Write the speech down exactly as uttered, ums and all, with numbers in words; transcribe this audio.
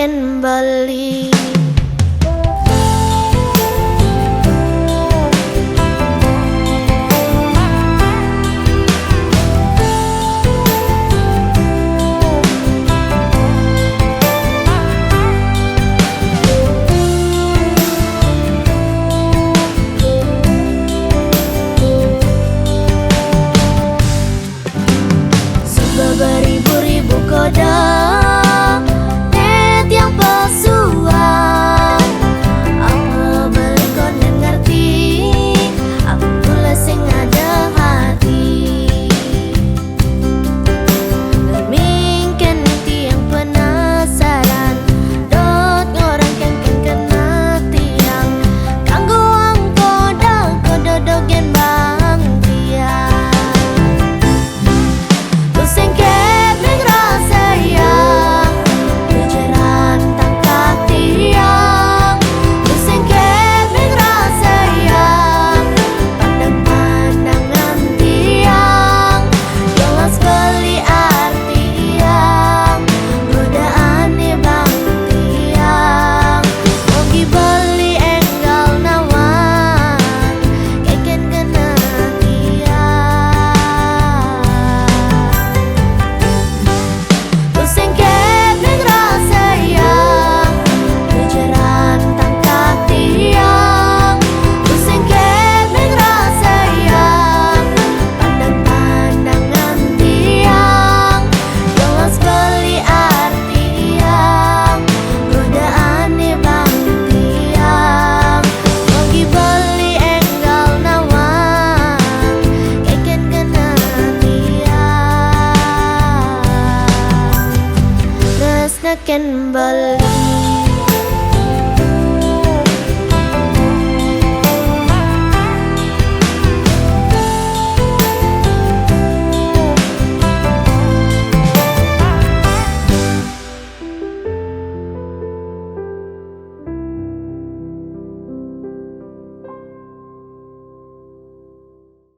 kembali. Sebab beribu-ribu kodong net yang pesuan. Apa beli konden ngerti? Apa pula sing ada hati? Mungkin tiang penasaran, dot ngorang kengkeng kena tiang. Kanggo angko dah kodo dogen bang tiang. Tusing kep ning rasa yang bejeran tangkat tiang. Tusing kep ning rasa yang pandang-pandangan tiang. Jelas beli arti yang godaan bang tiang. Ogi beli enggal nawang keken kena tiang. Tusing kep ning rasa yang bejeran tangkat tiang. Tusing kep ning rasa yang pandang-pandangan tiang. Jelas beli arti yang godaan bang tiang. Ogi beli enggal nawang keken kena tiang. Tresna ken beli.